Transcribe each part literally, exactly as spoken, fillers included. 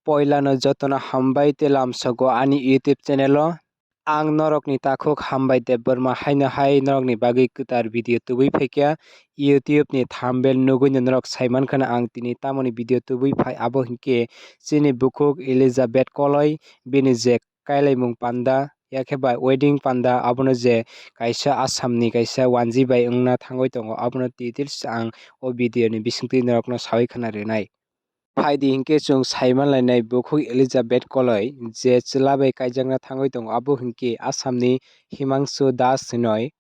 Poilano jotono hambai tei lamsogo ani YouTube channel o. Ang norokni takhuk Hambai Debbarma haino hai norokni bagwi kwtal video tubui phaikha. YouTube ni thumbnail nugwino norok saimankhano ang tini tamoni video tubui phai, abo hinkhe chini bukhuk Elizabeth Koloi bini je kailaimung panda, yakhe bai wedding panda, abono je kaisa Assam ni kaisa wanjwi bai wngna thangwi tongo, abono details ang o video ni bisingtwi norokno sawi khna rwnai. Phaidi hinkhe chwng saimanlainai bukhuk Elizabeth Koloi je chwla bai kaijakna thangwi tongo, abo hinkhe Assam ni Himangshu Das hinoi.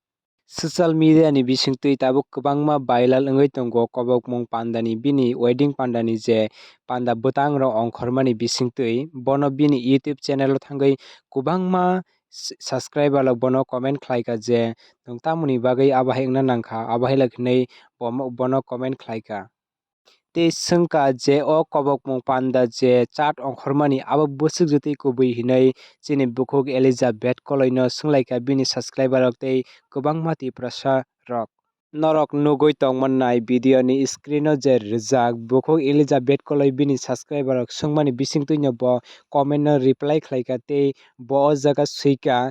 Social media ni bisingtwi tabuk kwbangma viral wngwi tongo kobokmung pandani, bini wedding pandani je panda bwtangrok ongkhormani bisingtwi. Bono bini YouTube channel o thangwi kwbangma s-, subscriber rok bono comment khlaikha je, "Nwng tamoni bagwi abo hai wngna nangkha?" Abo hai hinwi bomo-, bono comment khlaikha. Tei swngkha je o kobokmung panda je chat ongkhormani abo bwswk jotoi kubui hinwi chini bukhuk Elizabeth Koloino swnglaikha bini subscriber rok tei kwbangma Tiprasa rok. Norok nugwi tongmannai video ni screen o je rijak bukhuk Elizabeth Koloi bini subscriber rok swngmani bisingtwino bo comment no reply khlaikha tei bo o jaga swikha,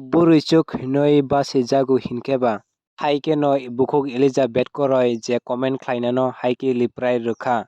"Bwrwi chuk hinwi basijago hinkhe ba?" Hai kheno bukhuk Elizabeth Koroi je comment khlainano hai khe reply rwkha.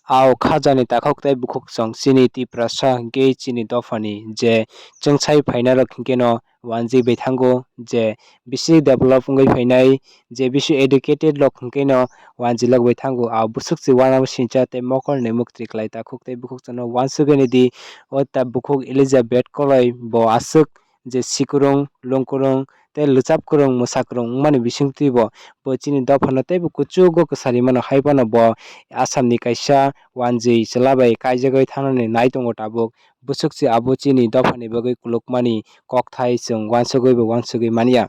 Ao khajani takhuk tei bukhuk chwng chini Tiprasa hinkhe chini dophani je chwngsai phainarok hinkheno wanjwi bai thango, je bisi develop wngwi phainai, je bisi educated rok hinkheno wanjwi lok bai thango. Ao bwswk se uanama sincha tei mokol ni mukti kwlai takhuk tei bukhuk chwngno uansugwi nidi. O ta bukhuk Elizabeth Koloi bo aswk je sikwrwng, lungkwrwng tei lwchap kwrwng, mwsa kwrwng wngmani bisingtwi bo, bo chini dophano teibo kuchugo kwsari mano. Hai phano bo Assam ni kaisa wanjwi chwla bai kaijagwi thangnani nai tongo tabuk. Bwswk se abo chini dophani bagwi kulukmani kokthai chwng uansugwi bo uansugwi manya.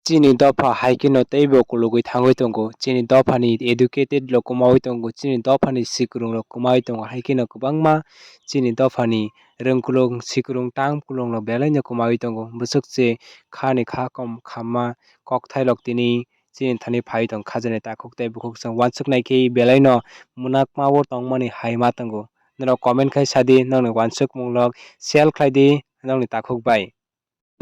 Chini dopha hai kheno teibo kulugwi thangwi tongo. Chini dophani educated rok kwmawi tongo, chini dophani sikwrwng rok kwmawi tongo, hai kheno kwbangma chini dophani rwngkwlwng sikwrwng tam kwlwng rok belaino kwmawi tongo. Bwswk se khani kha kom khamma kokthairok tini chini thani phai tong khajani takhuk tei bukhuk chwng uansuk nai khe belaino mwnakma o tongmani hai ma tongo. Norok comment khai sadi, nokni uansukmung lok share khlai di nokni takhuk bai.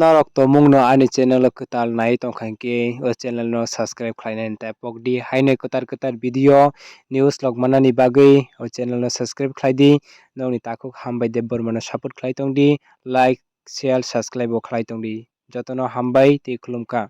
Norok tongmungno ani channel o kwtal nai tongkha hinkhe o channel no subscribe khlainani tai pokdi. Haino kwtal kwtal video news lok manani bagwi o channel no subscribe khlaidi. Nokni takhuk Hambai Debbarma no support khlai tongdi. Like, share, subscribe bo khlai tongdi. Jotono hambai tei khulumkha.